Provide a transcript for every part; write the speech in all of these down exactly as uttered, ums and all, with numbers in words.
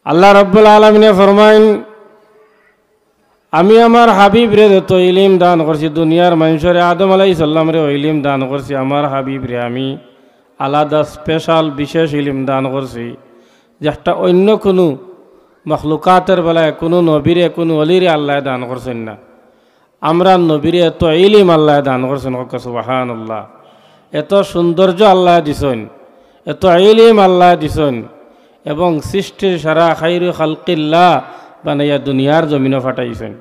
আল্লাহ রাব্বুল আলামিনে ফরমাইন, "আমি আমার হাবিবরে যত ইলিম দান করছি, দুনিয়ার মানষরে, আদম আলাইহিস সালামরে অউ ইলিম দান করছি, আমার হাবিবরে আমি আলাদা special বিশেষ ইলিম দান করছি, যেটা অইন্য কুনু মখলুকাতর বেলায় কুনু নবীরে, কুনু অলিরে আল্লায় দান করছইন না।" আমরার নবীরে এত ইলিম আল্লায় দান করছইন, কউক্কা সুবহানাল্লাহ। এত সৌন্দর্য আল্লায় দিছইন, এত ইলিম আল্লায় দিছইন, এবং সৃষ্টির সারা খাইরু খালকিল্লাহ বানাইয়া দুনিয়ার জমিনো ফাটাইছইন।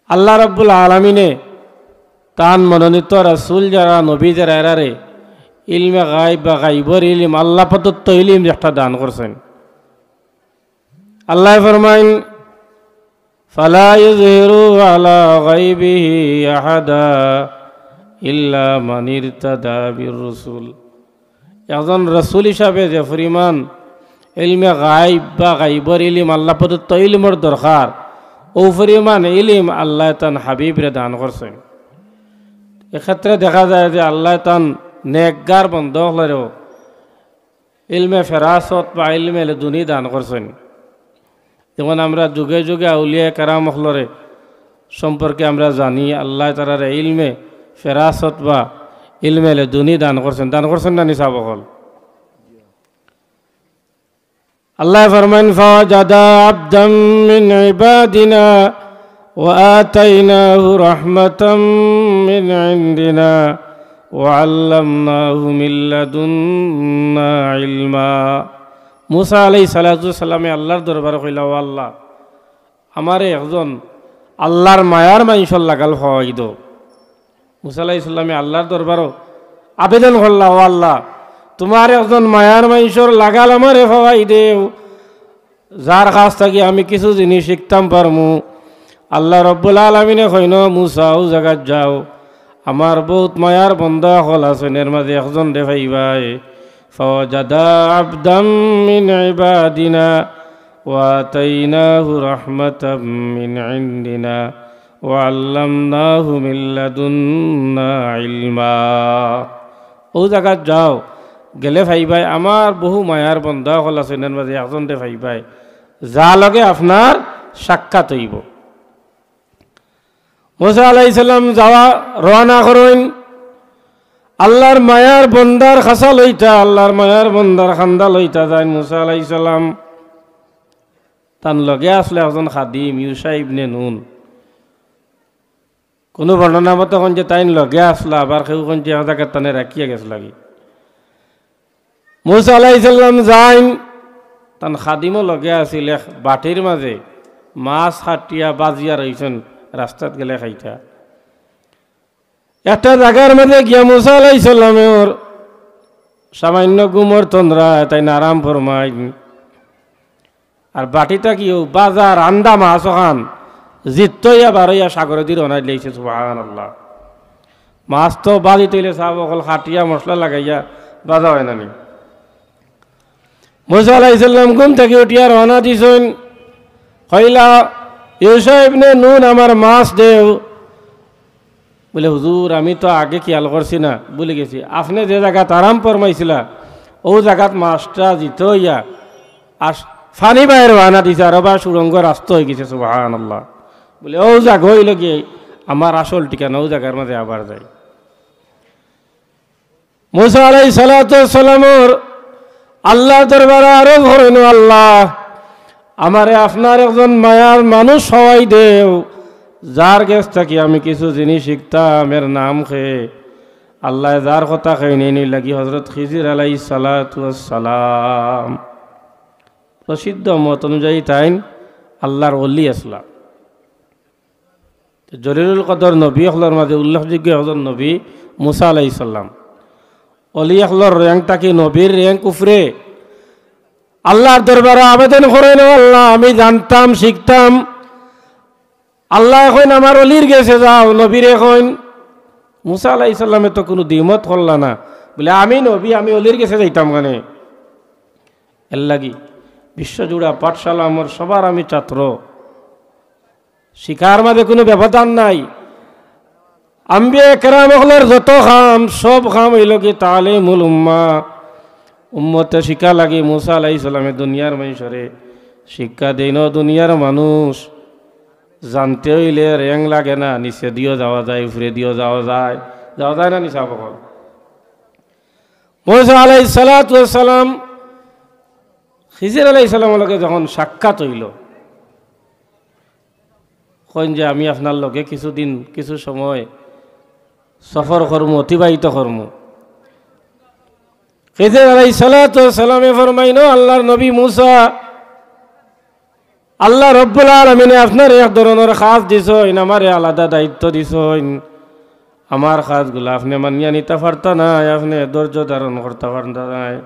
আল্লাহ রাব্বুল আলামিনে তান মনোনীত রাসূল যারা, নবী যারা, এরারে ইলমে গায়ব বা গায়বর ইলিম, আল্লাহ প্রদত্ত ইলিম একটা দান করছইন। আল্লায় ফরমাইন, "ফালা ইউযহিরু আলা গায়বিহি আহাদা ইল্লা মান ইরতাদা মির রাসূল।" একজন রাসূল হিসাবে যে পরিমাণ ইলমে গায়ব বা গায়বর ইলিম, আল্লাহ প্রদত্ত ইলিমর দরকার, অউ পরিমাণ ইলিম আল্লায় তান হাবিবরে দান করছইন। এক্ষেত্রে দেখা যায় যে আল্লায় তান নেককার বন্দা অকলরেও ইলমে ফেরাসত বা ইলমে লেদুনি দান করছইন। যেমন আমরা যুগে যুগে আউলিয়া কেরাম অকলরে সম্পর্কে আমরা জানি, আল্লায় তারারে ইলমে ফেরাসত বা ইলমে লেদুনি দান করছইন। দান করছইন না নি সাব অকল? আল্লায় ফরমাইন, "ফাওয়াজাদা আবদাম মিন ইবাদিনা ওয়া আতাইনাহু রাহমাতাম মিন ইনদিনা ওয়া আল্লামনাহু মিন লাদুন্না ইলমা।" মুসা আলাইহিস সালাতু ওয়াস সালামে আল্লাহর দরবারো কইলা, "ও আল্লাহ, আমারে একজন আল্লাহর মায়ার মানষর লাগাল ফাওয়াই দেও।" মুসা আলাইহিস সালামে আল্লাহর দরবারো আবেদন করলা, "ও আল্লাহ, তুমার একজন মায়ার মানষর লাগাল আমারে ফাওয়াই দেও, যার কাছ থাকি আমি কিছু জিনিস শিখতাম পারমু।" আল্লাহ রাব্বুল আলামিনে কইন, "মুসা, অউ জাগাত যাও, আমার বউত মায়ার বন্দা অকল আছইন, এর মাঝে একজনরে ফাইবায়।" ফাওয়াজাদা আবদাম মিন ইবাদিনা ওয়া আতাইনাহু রাহমাতাম মিন ইনদিনা ওয়া আল্লামনাহু মিন লাদুন্না ইলমা। অউ জাগাত যাও, গেলে ফাইবায়, আমার বহু মায়ার বন্দা অকল আছইন, এর মাঝে একজনরে ফাইবায়, যার লগে আপনার সাক্ষাৎ অইবো। মুসা আলাইহিস সালাম যাওয়া রওয়ানা করইন। আল্লাহর মায়ার বন্দার খাসা লইতা, আল্লাহর মায়ার বন্দার খান্দা লইতা যাইন মুসা আলাইহিস সালাম। তান লগে আছলা একজন খাদিম, ইউশা ইবনে নুন। কুনু বর্ণনা মতে কইন যে তাইন লগে আছলা, আবার কেউ কইন যে এক জাগাত তানে রাখিয়া গেছলাগি। মুসা আলাইহিস সালাম যাইন, তান খাদিমও লগে আছিল, এক বাটির মাঝে মাছ কাটিয়া বাজিয়া রইছইন, রাস্তাত গেলে খাইতা। একটা জাগার মাঝে গিয়া মুসা আলাইহিস সালামর সামান্য ঘুমর তন্দ্রায় তাইন আরাম ফরমাইন। আর বাটিত থাকিও বাজা রান্দা মাছ অখান জিত্ত অইয়া বারইয়া সাগরেদি রওনা দিলাইছে, সুবহানাল্লাহ। মাছ তো বাজিত অইলে সাব অকল কাটিয়া মশলা লাগাইয়া বাজা অয় না নি? মুসা আলাইহিস সালাম ঘুম থাকি উঠিয়া রওনা দিছইন, কইলা, "ইউশা ইবনে নুন, আমার মাছ দেও।" বুলে, "হুজুর, আমি তো আগে খিয়াল করছি না, ভুলি গেছি। আপনে যে জাগাত আরাম ফরমাইছিলা, অউ জাগাত মাছটা জিত্ত অইয়া আর ফানি বায় রওয়ানা দিছে, আর অবার সুড়ঙ্গ রাস্তা অইগেছে।" সুবহানাল্লাহ। বুলে, "অউ জাগা অইলোগি আমার আসল ঠিকানা, অউ জাগার মাঝে আবার যাই।" মুসা আলাইহিস সালাতু ওয়াস সালামর আল্লাহর দরবারো আরজ করইন, "ও আল্লাহ, আমারে আপনার একজন মায়ার মানুষ ফাওয়াই দেও, যার গেছ থাকি আমি কিছু জিনিস শিখতাম, এর নাম কে?" আল্লায় যার কথা কইন, ইনি লাগি হযরত খিজির আলাইহিস সালাতু ওয়াস সালাম। প্রসিদ্ধ মত অনুযায়ী তাইন আল্লাহর ওলি আছলা। তে জলিলুল কদর নবী অকলর মাঝে উল্লেখযোগ্য একজন নবী মুসা আলাইহিস সালাম। অলি অকলর rank থাকি নবীর rank উপরে। আল্লাহর দরবারো আবেদন করইন, "ও আল্লাহ, আমি জানতাম, শিখতাম।" আল্লায় কইন, "আমার অলির গেছে যাও।" নবীরে কইন, মুসা আলাইহিস সালামে তো কুনু দ্বিমত করলা না, বুলে, "আমি নবী, আমি অলির গেছে যাইতাম কেনে?" এরলাগি বিশ্বজুড়া পাঠশালা আমরার সবার আমি ছাত্র, শিখার মাঝে কুনু ব্যবধান নাই। আম্বিয়া কেরাম অকলর যত কাম, সব কাম অইলোগি তালিমুল উম্মাহ। উম্মতে শিক্ষা লাগি মুসা আলাইহিস সালামে দুনিয়ার মানষরে শিক্ষা দেইন, দুনিয়ার মানুষ জানতে অইলে রেং লাগে না, নিচে দিও যাওয়া যায়, উপরে দিও যাওয়া যায়, যাওয়া যায় না নি সাব অকল? মুসা আলাইহিস সালাতু ওয়াস সালাম খিজির আলাইহিস সালামর লগে যখন সাক্ষাৎ অইল, কইন যে, "আমি আপনার লগে কিছুদিন, কিছু সময় সফর করমু, অতিবাহিত করমু।" খিজির আলাইহিস সালাতু ওয়াস সালামে ফরমাইন, "ও আল্লাহর নবী মুসা, আল্লাহ রব্বুল আলামিনে আপনারে এক ধরনর কাজ দিছইন, আমারে আলাদা দায়িত্ব দিছইন। আমার কাজগুলা আপনে মানিয়া নিতা পারতা নায়, আপনে ধৈর্য ধারণ করতা পারতা নায়।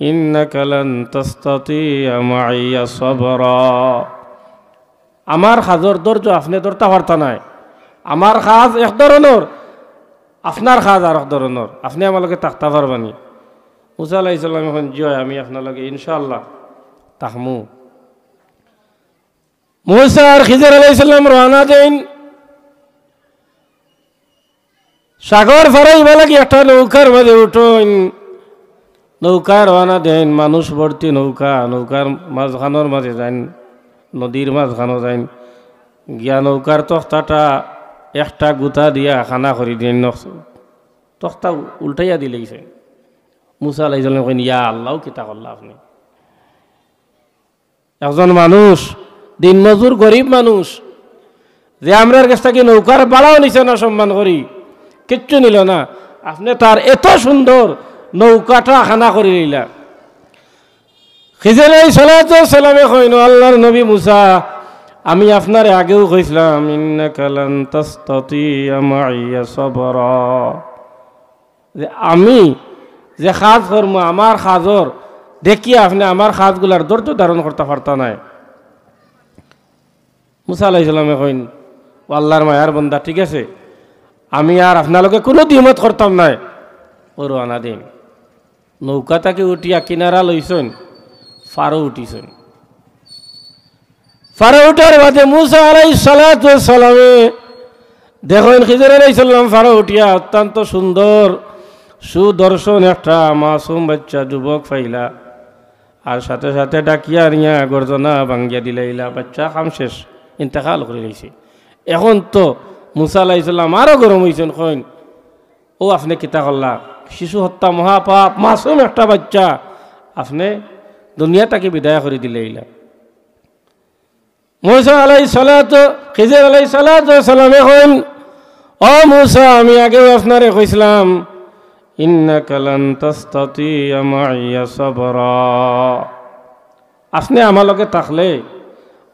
ইন্নাকা লান তাস্তাতিয়া মাইয়া সাবরা। আমার কাজর ধৈর্য আপনে ধরতা পারতা নায়। আমার কাজ এক ধরনর, আপনার কাজ আরক ধরনর। আপনে আমার লগে থাকতা পারবা নি?" মুসা আলাইহিস সালামে কইন, "জি অয়, আমি আপনার লগে ইনশাআল্লাহ থাকমু।" মুসা আর খিজির আলাইহিস সালাম রওয়ানা দেইন। সাগর পারাইবার লাগি একটা নৌকার মাঝে উঠইন, নৌকায় রওয়ানা দেইন, মানুষ ভর্তি নৌকা, নৌকার মাঝখানর মাঝে যাইন, নদীর মাঝখানো যাইন, গিয়া নৌকার তক্তাটা একটা গুতা দিয়া কানা করি দেইন, নকশ-, তক্তা উল্টাইয়া দিলাইছে। মুসা আলাইহিস সালামে কইন, "ইয়া আল্লাহ, কিতা করলা আপনে?" একজন মানুষ, দিনমজুর গরিব মানুষ, যে আমরার গেছ থাকি নৌকার ভাড়াও নিছে না সম্মান করি, কিচ্ছু নিল না, আপনে তার এত সুন্দর নৌকাটা কানা করি নিলা। খিজির আলাইহিস সালাতু ওয়াস সালামে কইন, "ও আল্লাহর নবী মুসা, আমি আপনারে আগেও কইছিলাম, ইন্নাকা লান তাস্তাতিয়া মাইয়া সাবরা।" যে আমি যে কাজ করমু, আমার কাজর দেখিয়া আপনে আমার কাজগুলার ধৈর্য ধারণ করতা পারতা নায়। মুসা আলাইহিস সালামে কইন, "ও আল্লাহর মায়ার বন্দা, ঠিক আছে, আমি আর আপনার লগে কুনু দ্বিমত করতাম নায়।" অউ রওয়ানা দেইন। নৌকা থাকি উঠিয়া কিনারা লইছইন, পারো উঠিছইন। পারো উঠার বাদে মুসা আলাইহিস সালাতু ওয়াস সালামে দেখইন খিজির আলাইহিস সালাম পারো উঠিয়া অত্যন্ত সুন্দর সুদর্শন একটা মাসুম বাচ্চা যুবক পাইলা, আর সাথে সাথে ডাকিয়া আনিয়া গর্দনা ভাঙ্গিয়া দিলাইলা, বাচ্চা কাম শেষ, ইন্তেকাল করি লাইছে। এখন তো মুসা আলাইহিস সালাম আরো গরম অইছইন, কইন, "ও আপনে কিতা করলা? শিশু হত্যা মহাপাপ, মাসুম একটা বাচ্চা, আপনে দুনিয়া থাকি বিদায় করি দিলাইলা।" মুসা আলাইহিস সালাতু, খিজির আলাইহিস সালাতু ওয়াস সালামে কইন, "ও মুসা, আমি আগেও আপনারে কইছিলাম, ইন্নাকা লান তাস্তাতিয়া মাইয়া সাবরা। আপনে আমার লগে থাকলে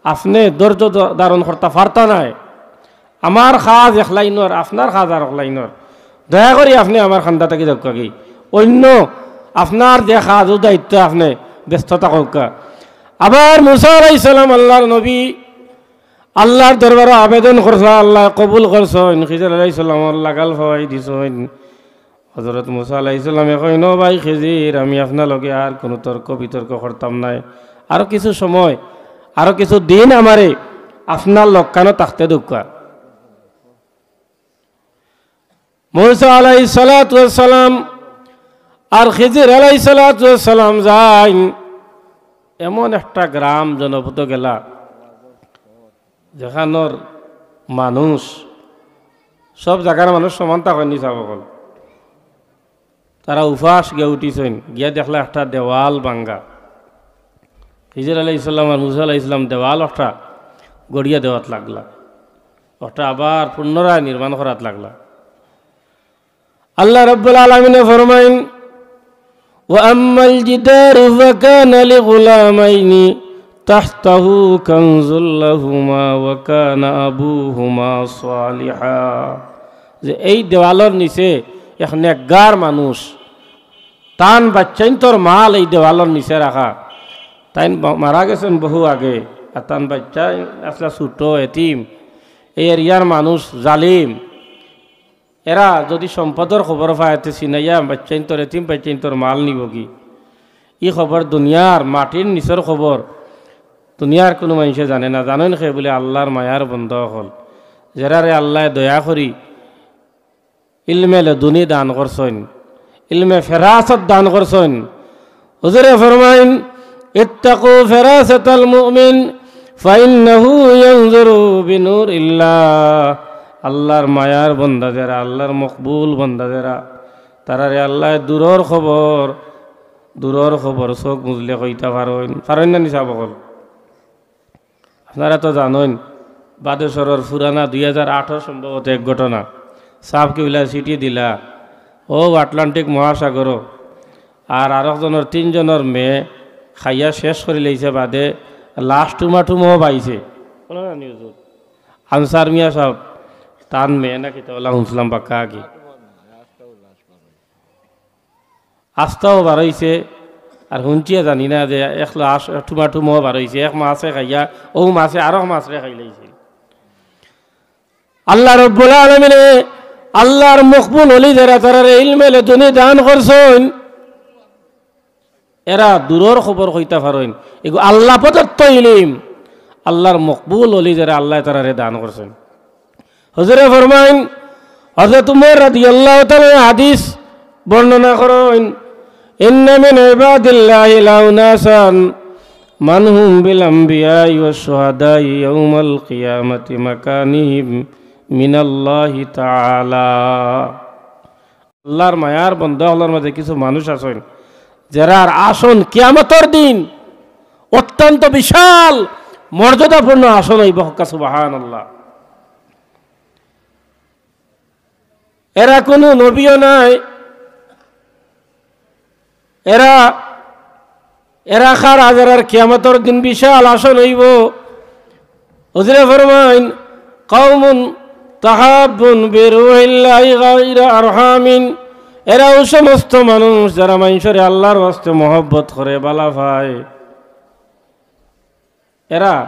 আপনে ধৈর্য ধ-, ধারণ করতা পারতা নায়। আমার কাজ এক লাইনর, আপনার কাজ আরক লাইনর। দয়া করি আপনে আমার কান্দা থাকি যাউক্কা গি। অইন্য আপনার যে কাজ ও দায়িত্ব আপনে ব্যস্ত থাকউক্কা।" আবার মুসা আলাইহিস সালাম আল্লাহর নবী আল্লাহর দরবারো আবেদন করছইন, আল্লায় কবুল করছইন, খিজির আলাইহিস সালামর লাগাল পাওয়াই দিছইন। হযরত মুসা আলাইহিস সালামে কইন, "ও ভাই খিজির, আমি আপনার লগে আর কুনু তর্ক বিতর্ক করতাম নায়। আরো কিছু সময়, আরো কিছু দিন আমারে আপনার লগে কানো থাকতে দেউক্কা।" মুসা আলাইহিস সালাতু ওয়াস সালাম আর খিজির আলাইহিস সালাতু ওয়াস সালাম যাইন এমন একটা গ্রাম জনপদো গেলা, যেখানোর মানুষ, সব জাগার মানুষ সমান থাকইন নি সাব অকল। তারা উপাস গিয়া উঠিছইন, গিয়া দেখলা একটা দেওয়াল ভাঙ্গা। খিজির আলাইহিস সালাম আর মুসা আলাইহিস সালাম দেওয়াল একটা গড়িয়া দেওয়াত লাগলা, ওটা আবার পুনরায় নির্মাণ করাত লাগলা। আল্লাহ রাব্বুল আলামিনে ফরমাইন, "ওয়া আম্মাল জিদারু ফাকানা লিগুলামাইনি তাহতাহু কানজুল লাহুমা ওয়া কানা আবুহুমা সালিহা।" যে এই দেওয়ালর নিচে এক নেককার মানুষ, তান বাচ্চাইন্তর মাল এই দেওয়ালর নিচে রাখা। তাইন বা-, মারা গেছইন বহু আগে, আর তান বাচ্চা আছলা ছোট এতিম। এই এরিয়ার মানুষ জালিম, এরা যুদি সম্পদর খবর পায়, তে ছিনাইয়া বাচ্চাইন্তর, এতিম বাচ্চাইন্তর মাল নিবোগি। ই খবর দুনিয়ার মাটির নিচর খবর, দুনিয়ার কুনু মানষে জানে না। জানইন কে? বুলে আল্লাহর মায়ার বন্দা অকল, যেরারে আল্লায় দয়া করি ইলমে লদুনি দান করছইন, ইলমে ফেরাসত দান করছইন, হুজুরে ফরমাইন, "ইত্তাকু ফিরাসাতাল মুমিন, ফাইন্নাহু ইয়ানজুরু বিনুরিল্লাহ।" আল্লাহর মায়ার বন্দা যেরা, আল্লাহর মকবুল বন্দা যেরা, তারারে আল্লায় দূরর খবর, দূরর খবর চউখ মুজলে কইতা পারইন, পারইন না নি সাব অকল? আপনারা তো জানইন, বাদেশ্বরর পুরানা দুই হাজার আটর সম্ভবত এক ঘটনা। সাব কিবলা চিঠি দিলা, অউ আটলান্টিক মহাসাগরো, আর আরকজনর তিনজনর মেয়ে খাইয়া শেষ করিলাইছে বাদে লাশ টুমাটুমও পাইছে। আনসার মিয়া সাব, তান মেয়ে না কিতা অলা হুনছিলাম বাক্কা আগে। আস্তাও বারইছে, আর হুনছিয়া জানি না যে এক লাশ টুমাটুমও বারইছে, এক মাছে খাইয়া, অউ মাছে আরক মাছরে খাইলাইছে। আল্লাহ রব্বুল আলামিনে আল্লাহর মকবুল অলি যেরা তারারে ইলমে লেদুনি দান করছইন, এরা দূরর খবর কইতা পারইন। এগু আল্লাহ প্রদত্ত ইলিম, আল্লাহর মকবুল অলি যেরা আল্লায় তারারে দান করছইন। হুজুরে ফরমাইন, হযরত উমর রাদিয়াল্লাহু তাআলা হাদিস বর্ণনা করইন, "ইন্না মিন ইবাদিল্লাহি লাউনাসান মান হুম বিল আম্বিয়াই ওয়াশ শুহাদাই ইয়াউমাল কিয়ামাতি মাকানিহিম মিনাল্লাহি তাআলা।" আল্লাহর মায়ার বন্দা অকলর মাঝে কিছু মানুষ আছইন, যেরার আসন কিয়ামতর দিন অত্যন্ত বিশাল মর্যাদাপূর্ণ আসন অইবো। হক্কা সুবহানাল্লাহ। এরা কুনু নবীও নায়, এরা, এরা খারা যেরার কিয়ামতর দিন বিশাল আসন অইবো। হুজুরে ফরমাইন, "কওমুন তাহাব্বুন বিরুহিল্লাহি গায়রা আরহামিন।" এরা অউ সমস্ত মানুষ যেরা মানষরে আল্লাহর ওয়াস্তে মহব্বত করে, বালা পায়। এরা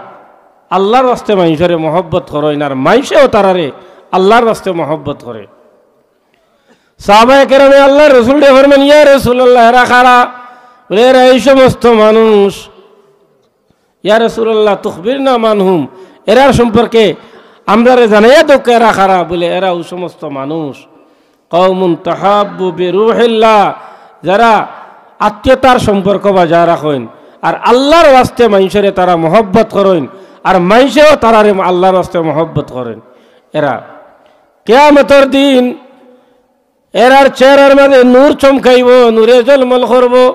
আল্লাহর ওয়াস্তে মানষরে মহব্বত করইন, আর মানষেও তারারে আল্লাহর ওয়াস্তে মহব্বত করে। সাহাবায়ে কেরামে আল্লাহর রসুলরে ফরমাইন, "ইয়া রাসূলুল্লাহ, এরা খারা?" বলে, "এরা এই সমস্ত মানুষ।" "ইয়া রাসূলুল্লাহ, তুখবিরনা মান হুম, এরার সম্পর্কে আমরারে জানাইয়া দেউক্কা, এরা খারা?" বলে, "এরা অউ সমস্ত মানুষ, কওমুন তাহাব্বু বিরুহিল্লাহ, যেরা আত্মীয়তার সম্পর্ক বজায় রাখইন, আর আল্লাহর ওয়াস্তে মানষরে তারা মহব্বত করইন, আর মানষেও তারারে আল্লাহর ওয়াস্তে মহব্বত করইন।" এরা কিয়ামতর দিন এরার চেহারার মাঝে নূর চমকাইবো, নূরে ঝলমল করবো।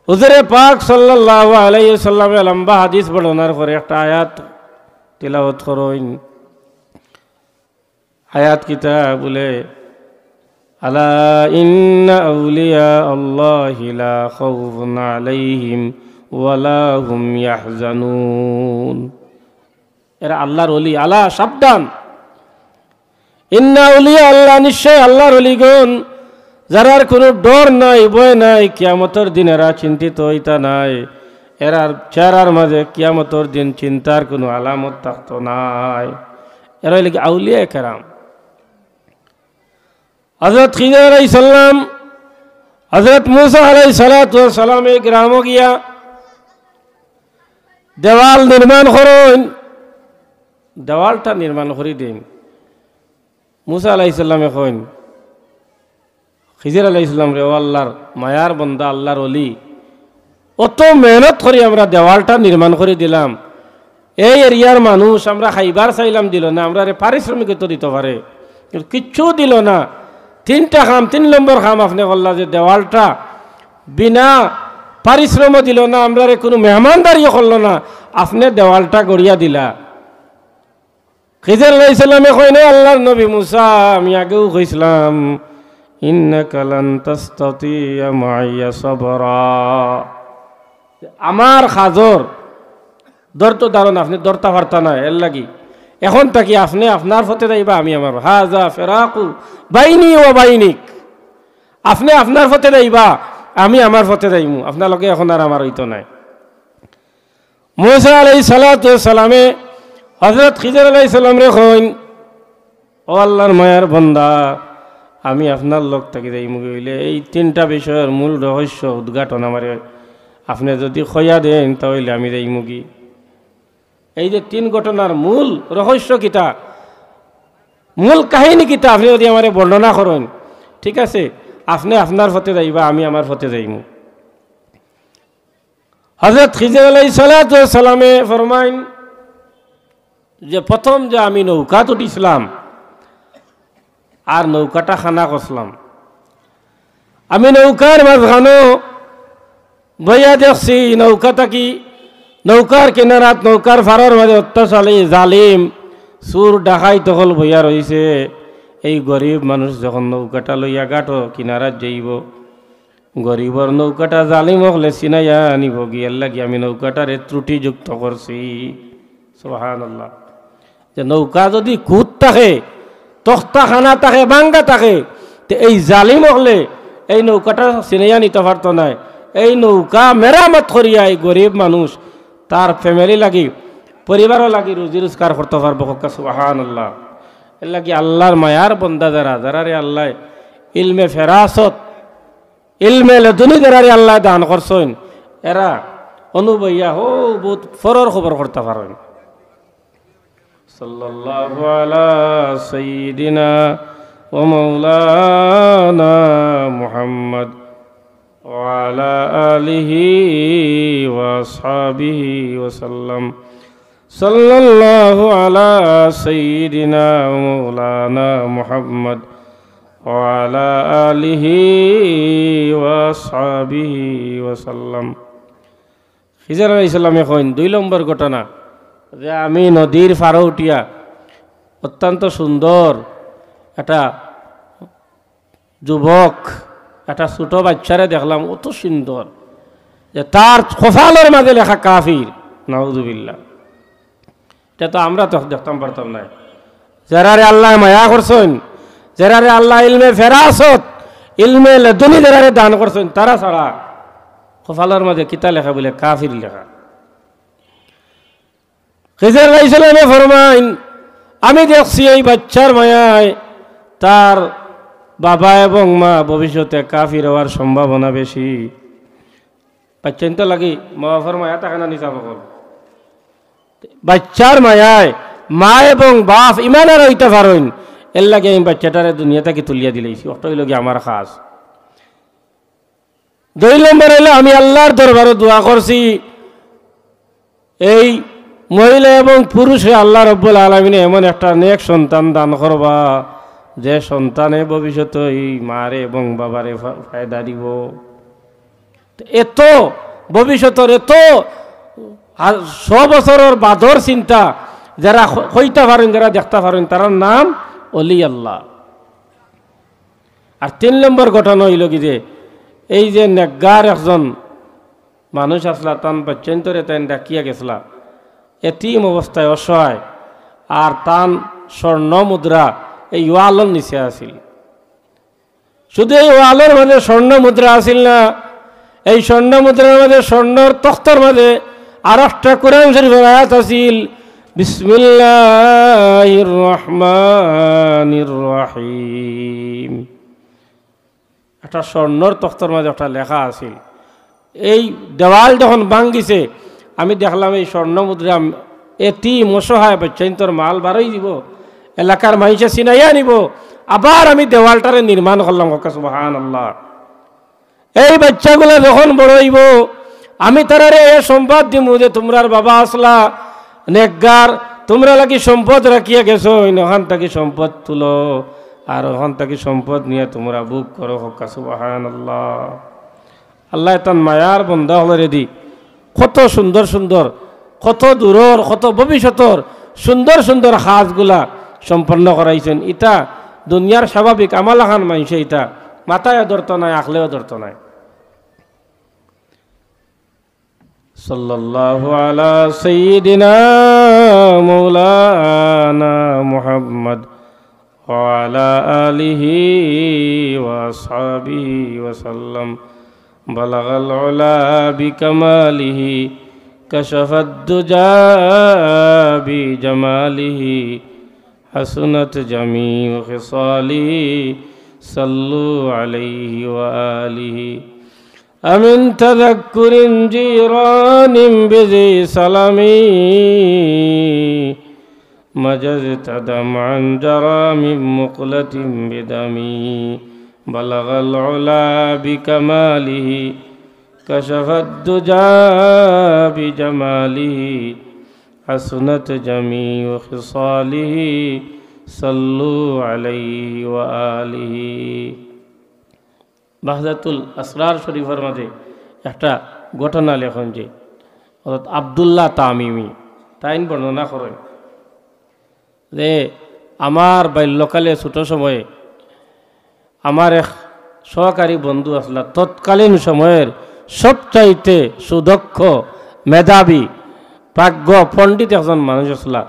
হুজুরে পাক সাল্লাল্লাহু আলাইহি ওয়াসাল্লামে লম্বা হাদিস বর্ণনার পরে একটা আয়াত তিলাওয়াত করইন। আয়াত কিতা বলে, "আলা ইন্না আউলিয়া আল্লাহি লা খাউফুন আলাইহিম ওয়া লা হুম ইয়াহজানুন।" এরা আল্লাহর ওলি, আলা সাবধান। ইন্না আউলিয়া আল্লাহ, নিশ্চয় আল্লাহর ওলিগণ, যারার কুনু ডর নাই, ভয় নাই, কিয়ামতর দিন এরা চিন্তিত অইতা নায়, এরার চেহারার মাঝে কিয়ামতর দিন চিন্তার কুনু আলামত থাকতো নায়। এরা অইলে কি আউলিয়া কেরাম। হযরত খিজির আলাইহিস সালাম, হযরত মুসা আলাইহিস সালাতু ওয়াস সালামে গ্রামো গিয়া দেওয়াল নির্মাণ করইন, দেওয়ালটা নির্মাণ করি দেইন। মুসা আলাইহিস সালামে কইন, খিজির আলাইহিস সালামরে, "ও আল্লাহর মায়ার বন্দা, আল্লাহর ওলি, অত মেহনত করি আমরা দেওয়ালটা নির্মাণ করি দিলাম, এই এরিয়ার মানুষ আমরা খাইবার চাইলাম দিলো না, আমরারে পারিশ্রমিক তো দিতো পারে, কিন্তু কিচ্ছু দিলো না। তিনটা কাম, তিন নম্বর কাম আপনে করলা যে দেওয়ালটা বিনা পারিশ্রম দিলো না, আমরারে কুনু মেহমানদারিও করলো না, আপনে দেওয়ালটা গড়িয়া দিলা।" খিজির আলাইহিস সালামে কইন, "ও আল্লাহর নবী মুসা, আমি আগেউ কইছলাম, ইন্নাকা লান তাস্তাতিয়া মাইয়া সাবরা। আমার কাজর ধৈর্য ধারণ আপনে ধরতা পারতা নায়, এরলাগি অখন থাকি আপনে আপনার পথে যাইবা, আমি আমার। হাযা ফিরাকু বাইনি ওয়া বাইনিক। আপনে আপনার পথে যাইবা, আমি আমার পথে যাইমু। আপনার লগে অখন আর আমার অইতো নায়।" মুসা আলাইহিস সালাতু ওয়াস সালামে হযরত খিজির আলাইহিস সালামরে কইন, "ও আল্লাহর মায়ার বন্দা, আমি আপনার লগ থাকি যাইমুগি অইলে এই তিনটা বিষয়র মূল রহস্য উদ্ঘাটন আমারে আপনে যুদি কইয়া দেইন, তা অইলে আমি যাইমুগি।" এই যে তিন ঘটনার মূল রহস্য কিতা, মূল কাহিনী কিতা, আপনে যুদি আমারে বর্ণনা করইন, ঠিক আছে, আপনে আপনার পথে যাইবা, আমি আমার পথে যাইমু। হযরত খিজির আলাইহিস সালাতু ওয়াস সালামে ফরমাইন যে প্রথম যে আমি নৌকাত উঠিছলাম আর নৌকাটা খানা করছলাম, আমি নৌকার মাঝখানো বইয়া দেখছি নৌকা থাকি, নৌকার কিনারাত, নৌকার ফারর মাঝে অত্যাচারী জালিম চুর ডাকাইত অকল বইয়া রইছে। এই গরিব মানুষ যখন নৌকাটা লইয়া ঘাটো কিনারাত যাইবো, গরিবর নৌকাটা জালিম অকলে ছিনাইয়া নিবোগি, এরলাগি আমি নৌকাটারে ত্রুটিযুক্ত করছি। সুবহানাল্লাহ। যে নৌকা যদি খুঁত থাকে, তক্তা খানা থাকে, ভাঙ্গা থাকে, তে এই জালিম অকলে এই নৌকাটা ছিনাইয়া নিতো পারতো নায়। এই নৌকা মেরামত করিয়া এই গরিব মানুষ তার family লাগি, পরিবারর লাগি রুজি রোজগার করতো পারবো। কউক্কা সুবহানাল্লাহ। এরলাগি আল্লার মায়ার বন্দা যারা, যারারে আল্লায় ইলমে ফেরাসত, ইলমে লদুনি যারারে আল্লায় দান করছইন, এরা অনু বইয়া হউ বউত ফরর খবর করতা পারইন। সাল্লাল্লাহু আলা সাইয়্যিদিনা ওয়া মাওলানা মুহাম্মদ ওয়া আলা আলিহি ওয়া আসহাবিহি ওয়া সাল্লাম। সাল্লাল্লাহু আলা সাইয়্যিদিনা ওয়া মাওলানা মুহাম্মদ ওয়া আলা আলিহি ওয়া আসহাবিহি ওয়া সাল্লাম। খিজির আলাইহিস সালামে কইন, দুই নম্বর ঘটনা, যে আমি নদীর পারো উঠিয়া অত্যন্ত সুন্দর একটা যুবক, একটা ছোট বাচ্চারে দেখলাম, অত সুন্দর, যে তার কপালর মাঝে লেখা কাফির। নাউজুবিল্লাহ। ইটা তো আমরা তো দেখতাম পারতাম নায়। যারারে আল্লায় মায়া করছইন, যারারে আল্লায় ইলমে ফেরাসত, ইলমে লদুনি যারারে দান করছইন, তারা ছাড়া কপালর মাঝে কিতা লেখা? বুলে কাফির লেখা। খিজির আলাইহিস সালামে ফরমাইন, আমি দেখছি এই বাচ্চার মায়ায় তার বাবা এবং মা ভবিষ্যতে কাফির অওয়ার সম্ভাবনা বেশি। বাচ্চাইন্তর লাগি মা বাপর মায়া থাকে না নি, ছাব অকল? বাচ্চার মায়ায় মা এবং বাপ ইমানদার অইতা পারইন, এরলাগি আমি বাচ্চাটারে দুনিয়া থাকি তুলিয়া দিলাইছি। অটা অইলোগি আমার খাস। দুই নম্বর অইলো, আমি আল্লার দরবারো দোয়া করছি, এই মহিলা এবং পুরুষরে আল্লাহ রব্বুল আলামিনে এমন একটা নেক সন্তান দান করবা, যে সন্তানে ভবিষ্যতে এই মারে এবং বাবারে ফা-, ফায়দা দিবো। এত ভবিষ্যতর, এত হা-, শ বছরর বাদর চিন্তা, যারা ক-, কইতা পারইন, যারা দেখতা পারইন, তারার নাম অলি আল্লাহ। আর তিন নম্বর ঘটনা অইলোগি যে, এই যে নেককার একজন মানুষ আছলা, তান বাচ্চাইন্তরে তাইন ডাকিয়া গেছলা, এতিম অবস্থায় অসহায়, আর তান স্বর্ণ মুদ্রা এই ওয়ালর নিচে আছিল। শুধু এই ওয়ালর মাঝে স্বর্ণ মুদ্রা আছিল না, এই স্বর্ণ মুদ্রার মাঝে, স্বর্ণর তক্তর মাঝে আর একটা কোরআন শরীফর আয়াত আছিল, বিসমিল্লাহির রহমানির রহিম। একটা স্বর্ণর তক্তর মাঝে একটা লেখা আছিল। এই দেওয়াল যখন ভাঙ্গিছে, আমি দেখলাম এই স্বর্ণ মুদ্রা, এতিম অসহায় বাচ্চাইন্তর মাল বারই দিবো, এলাকার মাইনষে ছিনাইয়া নিবো, আবার আমি দেওয়ালটারে নির্মাণ করলাম। কউক্কা সুবহানাল্লাহ। এই বাচ্চাগুলা যখন বড় অইবো, আমি তারারে এ সম্পদ দিমু যে তুমরার বাবা আছলা নেককার, তুমরার লাগি সম্পদ রাখিয়া গেছইন, অখান থাকি সম্পদ তুলো, আর অখান থাকি সম্পদ নিয়া তুমরা ভোগ করো। কউক্কা সুবহানাল্লাহ। আল্লায় তান মায়ার বন্দা অকলরে দি কত সুন্দর সুন্দর, কত দূরর, কত ভবিষ্যতর সুন্দর সুন্দর কাজগুলা সম্পন্ন করাইছইন। ইটা দুনিয়ার স্বাভাবিক আমল আখান, মাইনষে ইটা মাথায়ও ধরতো নায়, আখলেও ধরতো নায়। সাল্লাল্লাহু আলা সাইয়্যিদিনা মাওলানা মুহাম্মদ ওয়া আলা আলিহি ওয়া আসহাবিহি ওয়া সাল্লাম। বালাগাল উলা বিকামালিহি, কাশাফাদ দুজা বিজামালিহি, হাসুনাত জামিউ খিসালিহি, সাল্লু আলাইহি ওয়া আলিহি। أمن تذكر جيران بذي سلم، مجزت دمعا جرى من مقلة بدم. بلغ العلا بكماله، كشف الدجى بجماله حسنت جميع خصاله صلوا عليه وآله। বাহজাতুল আসরার শরীফর মাঝে একটা ঘটনা লেখইন যে হযরত আব্দুল্লাহ তামিমি তাইন বর্ণনা করইন যে আমার বাল্যকালে ছোট সময়ে আমার এক সহকারী বন্ধু আছলা, তৎকালীন সময়ের সবচাইতে সুদক্ষ, মেধাবী, প্রাজ্ঞ, পণ্ডিত একজন মানুষ আছলা,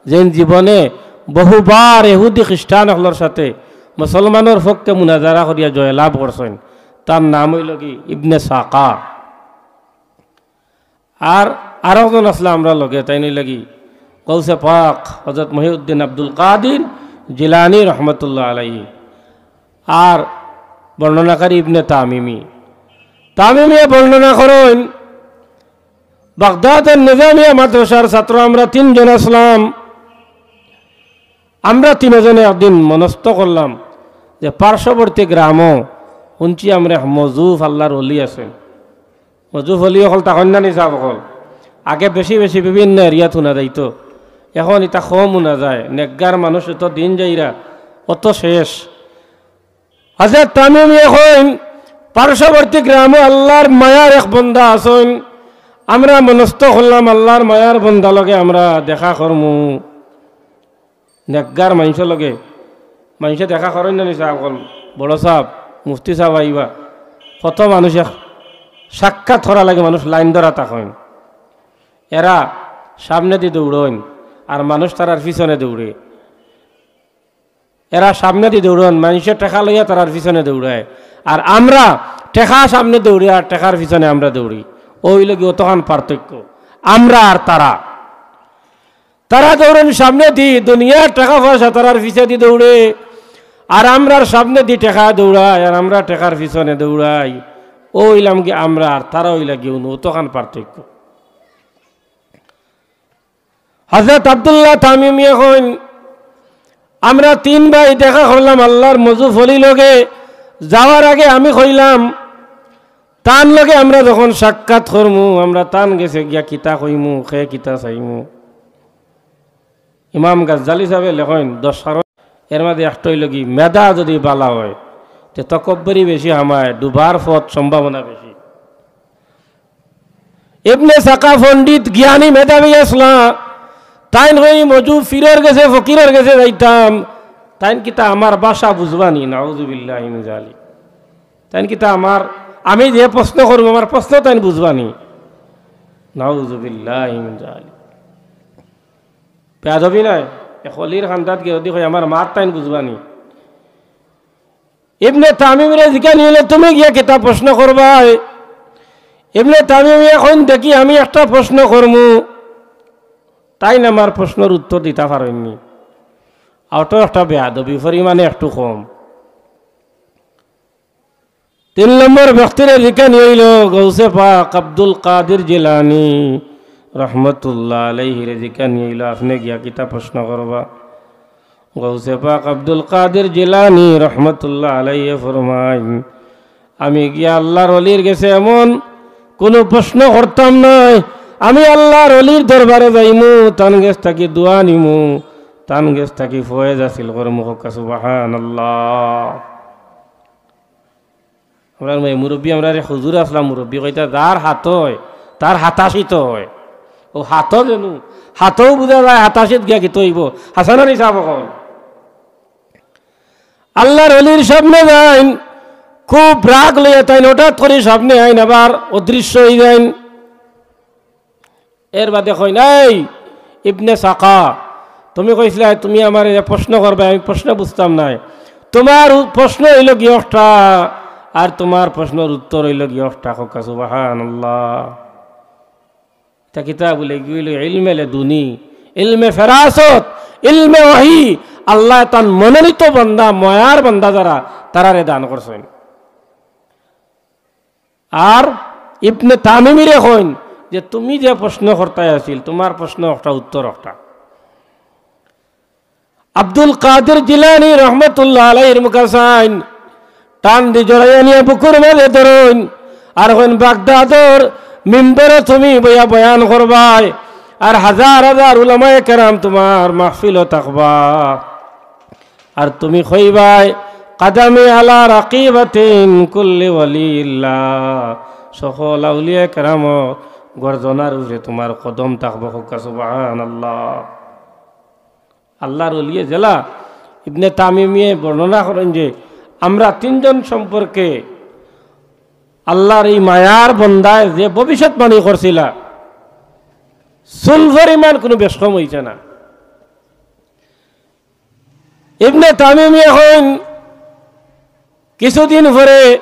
যেইন জীবনে বহুবার ইহুদি খ্রিস্টান অকলর সাথে মুসলমানর পক্ষে মুনাজারা করিয়া জয়লাভ করছইন। তার নাম অইল কি ইবনে সাকা। আর আরকজন আছলা আমরার লগে, তাইন অইলা কি গৌসে পাক হযরত মহিউদ্দিন আব্দুল কাদির জিলানী রহমতুল্লাহ আলাইহি, আর বর্ণনাকারী ইবনে তামিমি। তামিমিয়ে বর্ণনা করইন, বাগদাদের নিজামিয়া মাদ্রাসার ছাত্র আমরা তিনজন আছলাম। আমরা তিনজনে একদিন মনস্থ করলাম যে পার্শ্ববর্তী গ্রামো হুনছি আমরা এক মজুফ আল্লাহর ওলি আছইন। মজুফ ওলি অকল থাকইন না নি সাব অকল? আগে বেশি বেশি বিভিন্ন এরিয়াত হুনা যাইতো, এখন ইতা কম হুনা যায়। নেকগার মানুষ যত দিন যাইরা অত শেষ। হযরত তামিমিয়ে কইন, পার্শ্ববর্তী গ্রামো আল্লাহর মায়ার এক বন্দা আছইন, আমরা মনস্থ করলাম আল্লাহর মায়ার বন্দা লগে আমরা দেখা করমু। নেকগার মানষর লগে মানষে দেখা করইন না নি সাব অকল? বড় সাব, মুফতি সাব আইবা, কত মানুষ এক সাক্ষাৎ করার লাগি মানুষ লাইন ধরা থাকইন। এরা সামনেদি দৌড়ইন আর মানুষ তারার পিছনে দৌড়ে। এরা সামনেদি দৌড়ইন, মানষে টেকা লইয়া তারার পিছনে দৌড়ায়, আর আমরা টেকা সামনে দৌড়ে আর টেকার পিছনে আমরা দৌড়ি। অউ অইল গি অতখান পার্থক্য আমরা আর তারা। তারা দৌড়ইন সামনেদি, দুনিয়ার টেকা পয়সা তারার পিছেদি দৌড়ে, আর আমরার সামনেদি টেকা দৌড়ায়, আর আমরা টেকার পিছনে দৌড়াই। অউ অইলাম গি আমরা, আর তারা অইলা গি অউ, অতখান পার্থক্য। হযরত আব্দুল্লাহ তামিমিয়ে কইন, আমরা তিন ভাই দেখা করলাম আল্লাহর মজুফ ওলির লগে। যাওয়ার আগে আমি কইলাম, তান লগে আমরা যখন সাক্ষাৎ করমু, আমরা তান গেছে গিয়া কিতা কইমু, কে কিতা চাইমু। ইমাম গাজ্জালী সাবে লেখইন, দশ কারণ, এর মাঝে একটা অইল গি, মেধা যদি বালা অয়, তে তকব্বরি বেশি হামায়, ডুবার পথ সম্ভাবনা বেশি। ইবনে সাকা পণ্ডিত, জ্ঞানী, মেধাবী আছলা, তাইন কইন মজুফ পীরর গেছে, ফকিরর গেছে যাইতাম, তাইন কিতা আমার ভাষা বুঝবা নি? নাউজুবিল্লাহি মিন জালিক। তাইন কিতা আমার, আমি যে প্রশ্ন করমু, আমার প্রশ্ন তাইন বুঝবা নি? নাউজুবিল্লাহি মিন জালিক। বেয়াদবি নায়? এক ওলির খান্দাত গিয়া যদি কয়, আমার মাত তাইন বুঝবা নি? ইবনে তামিমরে জিকানি অইল, তুমি গিয়া কিতা প্রশ্ন করবায়? ইবনে তামিমিয়ে কইন, দেখি আমি একটা প্রশ্ন করমু। তাইন আমার প্রশ্নর উত্তর দিতা পারইন নি। অউটাও একটা বেয়াদবি, পরিমাণে একটু কম। তিন নম্বর ব্যক্তিরে জিকানি অইল, গৌসে পাক আব্দুল কাদির জিলানী রহমতুল্লাহ আলাইহিরে জিকানি অইল, আপনে গিয়া কিতা প্রশ্ন করবা? গৌসে পাক আব্দুল কাদির জিলানী রহমতুল্লাহ আলাইহি ফরমাইন, আমি গিয়া আল্লাহর ওলির গেছে এমন কুনু প্রশ্ন করতাম নায়, আমি আল্লাহর ওলির দরবারে যাইমু, তান গেছ থাকি দোয়া নিমু, তান গেছ থাকি ফয়েজ হাসিল করমু। কউক্কা সুবহানাল্লাহ। আমরার মে-, মুরব্বি, আমরার এক হুজুর আছলা মুরব্বি, কইতা, যার হাত অয়, তার হাতাশিত অয়। অউ হাতও যেনু, হাতও বুঝা যায়, হাতাশিত গিয়া কিতা অইবো? হাছা না নি সাব অকল? আল্লাহর ওলির সামনে যাইন, খুব রাগ লইয়া তাইন হঠাৎ করি সামনে আইন, আবার অদৃশ্য অইযাইন। এর বাদে কইন, এই ইবনে সাকা, তুমি কইছলায় তুমি আমারে প্রশ্ন করবায়, আমি প্রশ্ন বুঝতাম নায়। তুমার উ-, প্রশ্ন অইল গি একটা, আর তুমার প্রশ্নর উত্তর অইল গি একটা। কউক্কা সুবহানাল্লাহ। ইতা কিতা বুলে, ইগু অইল ইলমে লেদুনি, ইলমে ফেরাসত, ইলমে ওহী। আল্লায় তান মনোনীত বান্দা, ময়ার বান্দা যারা, তারারে দান করছইন। আর ইবনে তামিমিরে কইন যে, তুমি যে প্রশ্ন করতায় আছিল, তুমার প্রশ্ন একটা, উত্তর একটা। আব্দুল কাদির জিলানী রহমতুল্লাহ আলাইহির মুখা চাইন, টান দি জড়াইয়া নিয়া বুকুর মাঝে ধরইন। আর কইন বাগদাদর মিম্বরো তুমি বইয়া বয়ান করবায়, আর হাজার হাজার উলামায়ে কেরাম তুমার মাহফিলো থাকবা। আর তুমি কইবায়, "কাদামি আলা রাকিবাতিন কুল্লি ওয়ালিল্লাহ।" সকল আউলিয়া কেরামর গর্দনার উপরে তুমার কদম থাকবো। কউক্কা সুবহানাল্লাহ। আল্লার ওলিয়ে যেলা ইবনে তামিমিয়ে বর্ণনা করইন যে, আমরা তিনজন সম্পর্কে আল্লার এই মায়ার বন্দায় যে ভবিষ্যৎবাণী করছিলা, চুল পরিমাণ কুনু বেশকম অইছে না। ইবনে তামিমিয়ে কইন, কিছুদিন পরে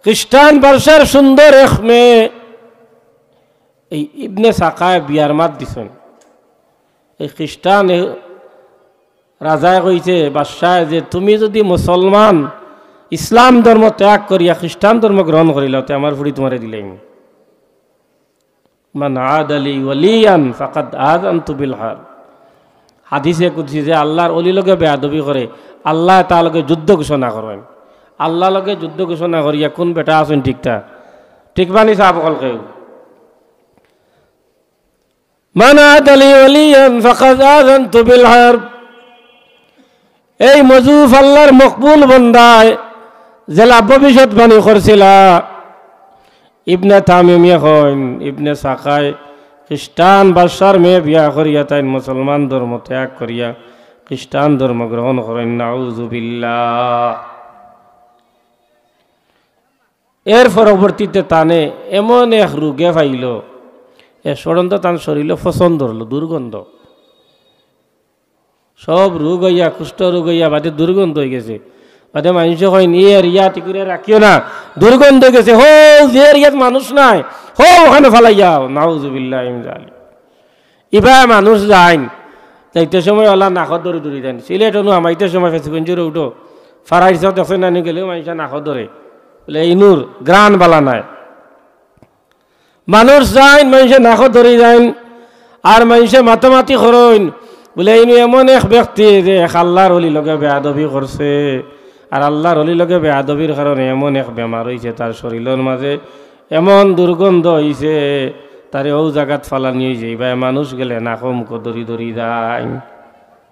খ্রিস্টান বাদশার সুন্দর এক মেয়ে, এই ইবনে সাকায় বিয়ার মাত দিছইন। এই খ্রিস্টান এ-, রাজায় কইছে, বাদশায়, যে তুমি যুদি মুসলমান, ইসলাম ধর্ম ত্যাগ করিয়া খ্রিস্টান ধর্ম গ্রহণ করিলাও, তে আমার ফুড়ি তুমারে দিলাইমু। মান আদা লি ওয়ালিয়ান ফাকাদ আযানতু বিল হারব। হাদিসে কুদসি, যে আল্লার ওলি লগে বেয়াদবি করে, আল্লায় তার লগে যুদ্ধ ঘোষণা করইন। আল্লার লগে যুদ্ধ ঘোষণা করিয়া কুন বেটা আছইন ঠিকতা? ঠিক বানি সাব অকল কেউ। মান আদা লি ওয়ালিয়ান ফাকাদ আযানতু বিল হারব। এই মজুফ আল্লার মকবুল বন্দায় যেলা ভবিষ্যৎবাণী করছিলা, ইবনে তামিমিয়ে কইন, ইবনে সাকায় খ্রিস্টান বাদশার মেয়ে বিয়া করিয়া তাইন মুসলমান ধর্ম ত্যাগ করিয়া খ্রিস্টান ধর্ম গ্রহণ করইন। নাউজুবিল্লাহ। এর পরবর্তীতে তানে এমন এক রোগে পাইল, এ পর্যন্ত তান শরীলো পচন ধরলো, দুর্গন্ধ। সব রোগ অইয়া, কুষ্ঠ রোগ অইয়া বাদে দুর্গন্ধ অইগেছে। বাদে মানষে কইন, "ই এরিয়াত ইগুরে রাখিও না, দুর্গন্ধ অইগেছে, হউ যে এরিয়াত মানুষ নাই, হউ অখানো ফালাইয়া আও।" নাউজুবিল্লাহি মিন যালিক। ইবায় মানুষ যাইন, যাইতে সময় অলা নাকো ধরি ধরি যাইন। সিলেট অনো হামাইতে সময় ফেঞ্চুগঞ্জ রোডো, ফারাইর চক দেখছইন না নি, গেলেও মানষে নাকো ধরে। বুলে, "ইনুর ঘ্রাণ বালা নায়।" মানুষ যাইন, মানষে নাকো ধরি যাইন, আর মানষে মাতামাতি করইন। বুলে, "ইনু এমন এক ব্যক্তি যে এক আল্লার ওলি লগে বেয়াদবি করছে, আর আল্লার ওলি লগে বেয়াদবির কারণে এমন এক বেমার অইছে তার শরীলর মাঝে, এমন দুর্গন্ধ অইছে, তারে অউ জাগাত ফালানি অইছে।" ইবায় মানুষ গেলে নাকো মুখো ধরি ধরি যাইন।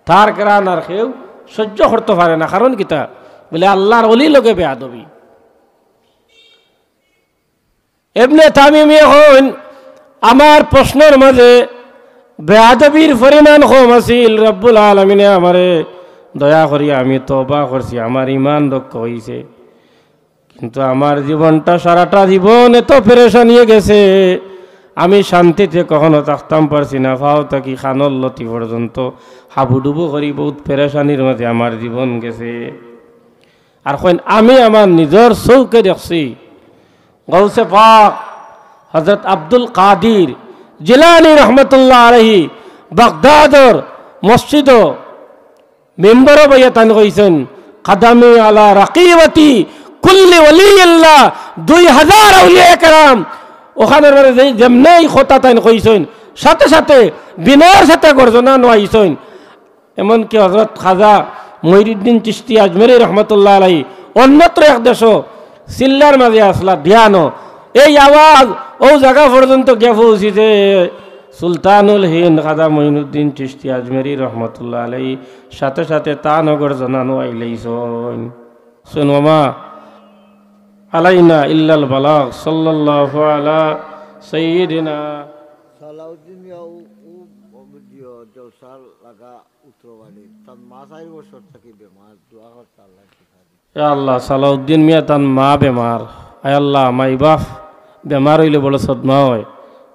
তার ঘ্রাণ আর কেউ সহ্য করতো পারে না, কারণ কিতা? বুলে, "আল্লার ওলি লগে বেয়াদবি।" ইবনে তামিমিয়ে কইন, আমার প্রশ্নর মাঝে বেয়াদবির পরিমাণ কম আছিল, রব্বুল আলামিনে আমারে দয়া করিয়া আমি তওবা করছি, আমার ঈমান রক্ষা অইছে। কিন্তু আমার জীবনটা, সারাটা জীবন এত পেরেশানিয়ে গেছে, আমি শান্তিতে কখনো থাকতাম পারছি না, পাও থাকি কানর লতি পর্যন্ত হাবুডুবু করি, বউত পেরেশানির মাঝে আমার জীবন গেছে। আর কইন, আমি আমার নিজর চউখে দেখছি, গৌসে পাক হযরত আব্দুল কাদির জিলানী রহমতুল্লাহ আলাইহি বাগদাদর মসজিদো মিম্বরো বইয়া তান কইছইন, "কাদামি আলা রাকিবাতি কুল্লি ওয়ালিয়িল্লাহ।" দুই হাজার আউলিয়া কেরাম অখানর মাঝে যেই যেমনে ই কথা তাইন কইছইন, সাথে সাথে বিনয়ের সাথে গর্জনা নো আইছইন। এমনকি হযরত খাজা মঈনুদ্দিন চিশতি আজমেরী রহমতুল্লাহ আলাইহি অন্যত্র এক দেশো চিল্লার মাঝে আছলা ধ্যানো, এই আওয়াজ অউ জাগা পর্যন্ত গিয়া পৌঁছিছে। সুলতানুল হিন্দ খাজা মঈনুদ্দিন চিশতি আজমেরী রহমতুল্লাহ আলাইহি সাথে সাথে তান গর্জনা নো আইলাইছইন। শুন, ওমা আলাইনা ইল্লাল বালাগ, সাল্লাল্লাহু আলা সাইয়্যিদিনা। সালাউদ্দিন মিয়া ও, ও, ও ভিডিও জলসা লাগা উত্তরবাড়ি। তান মা চাইর বছর থাকি বেমার, দোয়া করতা আল্লাহ শিফা দিতা। ইয়া আল্লাহ, সালাউদ্দিন মিয়া তান মা বেমার। আয় আল্লাহ, মাই বাপ বেমার অইলে বড় সদমা অয়।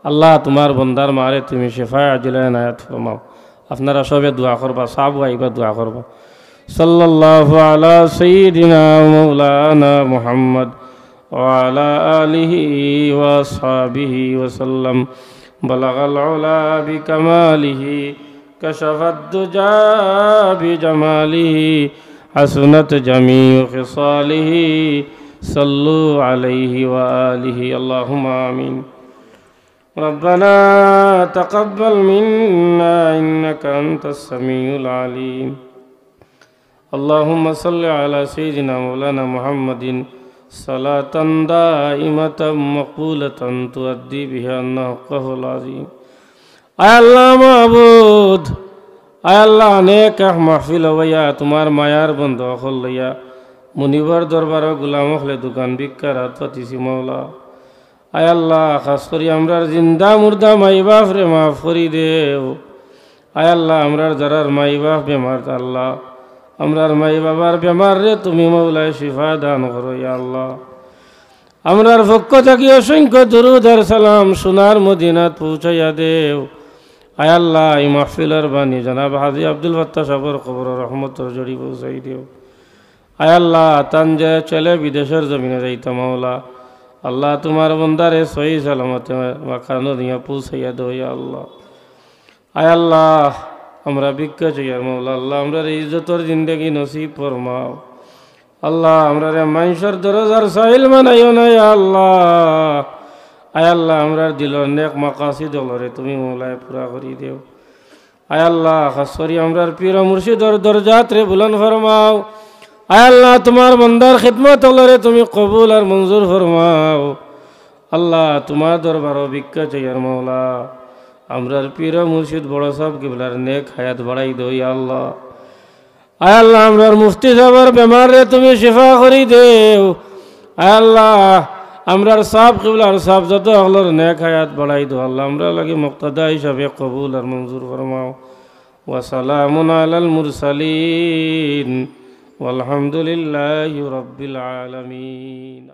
আল্লাহ, তুমার বন্দার মারে তুমি শেফায়ে আজিলা এনায়েত ফরমাও। আপনারা সবে দোয়া করবা, সাব আইবা দোয়া করবা। সাল্লাল্লাহু আলা সাইয়্যিদিনা মাওলানা মুহাম্মদ ওয়া আলা আলিহি ওয়া আসহাবিহি ওয়া সাল্লাম। বালাগাল উলা বিকামালিহি, কাশাফাদ দুজা বিজামালিহি, হাসুনাত জামিউ খিসালিহি। সাল্লু আলাইহি ওয়া আলিহি। আল্লাহুম্মা আমিন। ربنا تقبل منا إنك أنت السميع العليم. اللهم صل على سيدنا مولانا محمد صلاة دائمة مقبولة تؤدي بها عنا حقه العظيم. আয় আল্লাহ মাবুদ, আয় আল্লাহ, অনেক এক মাহফিল অইয়া তুমার মায়ার বন্দা অকল লইয়া মুনিবর দরবারো গুলাম অকলে দোকান ভিক্ষার আত পাতিছি মাওলা। আয় আল্লাহ, খাছ করি আমরার জিন্দা মুর্দা মাই বাফরে মাফ করি দেও। আয় আল্লাহ, আমরার যারার মাই বাফ বেমার, আল্লাহ, আমরার মাই বাবার বেমাররে তুমি মাওলায় শিফা দান করো, ইয়া আল্লাহ। আমরার পক্ষ থাকি অসংখ্য দুরুদ আর সালাম সোনার মদিনাত পৌঁছাইয়া দেও। আয় আল্লাহ, ই মাহফিলর বাণী জনাব হাজী আব্দুল ফাত্তাহ সাবর কবরো রহমতর জড়ি পৌঁছাই দেও। আয় আল্লাহ, তান যে ছেলে বিদেশর জমিনো যাইতা মাওলা, আল্লাহ, তুমার বন্দারে সহি সালামতে মাকানো নিয়া পৌঁছাইয়া দেও, ইয়া আল্লাহ। আয় আল্লাহ, আমরা ভিক্ষা চাইয়ার মাওলা, আল্লাহ, আমরারে ইজ্জতর জিন্দেগি নসিব ফরমাও। আল্লাহ, আমরারে মানষর দরজার সাইল বানাইও না, ইয়া আল্লাহ। আয় আল্লাহ, আমরার দিলর নেক মাকাসিদ অকলরে তুমি মাওলায় পুরা করি দেও। আয় আল্লাহ, খাছ করি আমরার পীর মুর্শিদর দরজাতরে বুলন্দ ফরমাও। আয় আল্লাহ, তুমার বন্দার খিদমত অকলরে তুমি কবুল আর মঞ্জুর ফরমাও। আল্লাহ, তুমার দরবারো ভিক্ষা চাইয়ার মাওলা, আমরার পীর মুর্শিদ বড় সাব কিবলার নেক হায়াত বাড়াই দেও, ইয়া আল্লাহ। আয় আল্লাহ, আমরার মুফতি সাবর বেমাররে তুমি শিফা করি দেও। আয় আল্লাহ, আমরার সাব কিবলার সাব যত অকলর নেক হায়াত বাড়াই দেও। আল্লাহ, আমরার লাগি মুক্তাদা হিসাবে কবুল আর মঞ্জুর ফরমাও। وسلام على المرسلين والحمد لله رب العالمين.